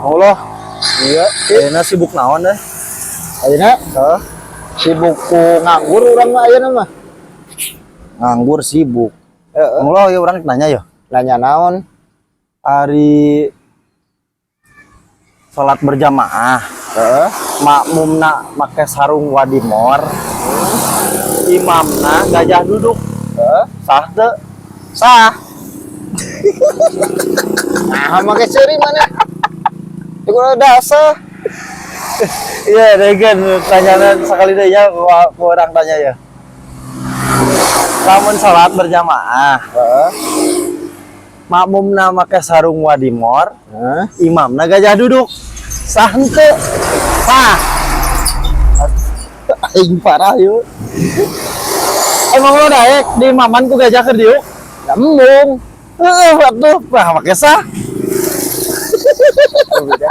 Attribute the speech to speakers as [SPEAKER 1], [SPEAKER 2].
[SPEAKER 1] Allah.
[SPEAKER 2] Iya.
[SPEAKER 1] Ayeuna sibuk naon deh?
[SPEAKER 2] Ayeuna
[SPEAKER 1] Heh,
[SPEAKER 2] sibuk ku nganggur urang mah ayeuna mah.
[SPEAKER 1] Nganggur sibuk.
[SPEAKER 2] Heeh.
[SPEAKER 1] Allah, ya urang nanya ya.
[SPEAKER 2] Nanya naon?
[SPEAKER 1] Ari salat berjamaah, makmumna make sarung wadimor, imamna gajah duduk, sah teu?
[SPEAKER 2] Sah. Nah, make seuri mana? Itu udah sah.
[SPEAKER 1] Iya, degen tanya sekali deh ya, ku urang tanya ya. Lamun salat berjamaah, makmumna make sarung wadimor,
[SPEAKER 2] Hah?
[SPEAKER 1] Imamna gajah duduk, sah henteu?
[SPEAKER 2] Sah.
[SPEAKER 1] Aing parah yuk. Emang lo daek di imaman ku gajah keur diuk?
[SPEAKER 2] Ya embung.
[SPEAKER 1] Heeh, atuh, wah make sah.
[SPEAKER 2] Oh, beda.